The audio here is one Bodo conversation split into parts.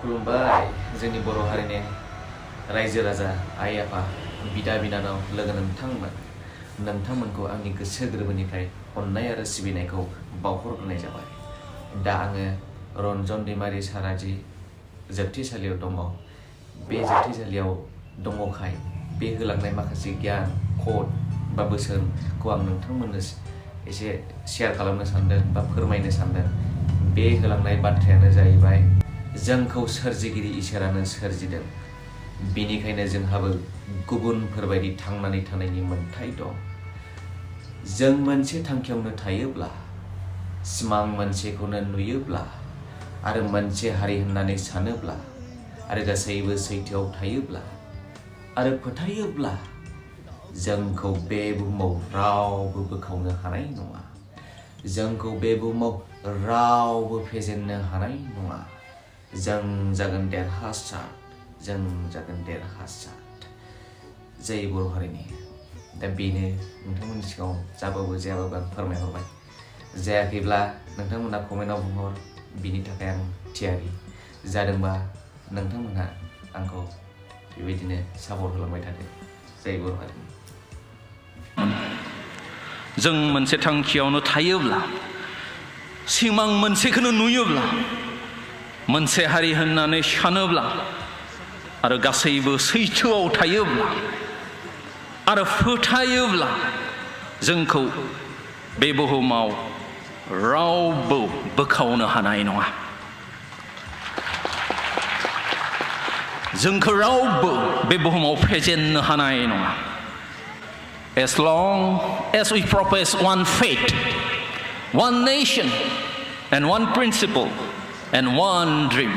खुलुमबाय जोंनि बर' हारिनि रायजो राजा आइ आफा बिदा बिनानाव लोगो नोंथांमोनखौ आंनि गोसो गोरबोनिफ्राय अननाय आरो सिबिनायखौ बावहरग्रोनाय जाबाय। दा आङो रन्जन दैमारि साराजी जोबथेसालियाव दङ। बे जोबथेसालियाव दङखाय बे होलांनाय माखासे गियान कड बा बोसोनखौ आं नोंथांमोननो एसे शेयार खालामनो सानदों बा फोरमायनो सानदों। बे होलांनाय बाथ्रायानो जाहैबाय जोंखौ सोरजिगिरि इसोरानो सोरजिदों, बेनिखायनो जोंहाबो गुबुनफोरबायदि थांनानै थानायनि मोन्थाय दं। जों मोनसे थांखियावनो थायोब्ला, सिमां मोनसेखौनो नुयोब्ला आरो मोनसे हारि होननानै सानोब्ला आरो गासैबो सैथोआव थायोब्ला आरो फोथायोब्ला जोंखौ बे बुहुमाव रावबो बोखावनो हानाय नङा। जोंखौ बे बुहुमाव रावबो फेजेननो हानाय नङा। जों जागोन देरहासार, जों जागोन देरहासार। जै बर' हारिनि। दा बेनो नोंथांमोननि सिगाङाव जाबाबो जायाबाबो आं फोरमायहरबाय। जायाखैब्ला नोंथांमोना कमेन्टआव बुंहर, बिनि थाखाय आं थियारि। जादोंबा नोंथांमोनहा आंखौ बेबायदिनो सापर्ट होलांबाय थादो। जै बर' हारिनि। जों मोनसे थांखियावनो थायोब्ला, सिमां मोनसेखौनो नुयोब्ला, मोनसे हारि होननानै सानोब्ला आरो गासैबो सैथोआव थायोब्ला आरो फोथायोब्ला जोंखौ बे बुहुमाव रावबो बोखावनो हानाय नङा। जोंखौ रावबो बे बुहुमाव फेजेननो हानाय नङा। As long as we profess one faith, one nation, and one principle, and one dream,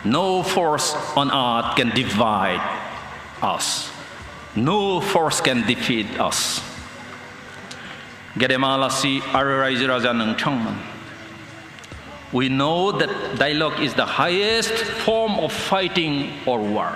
no force on earth can divide us. No force can defeat us. Gedemalasi Ararai Raja Nangchangman. We know that dialogue is the highest form of fighting or war.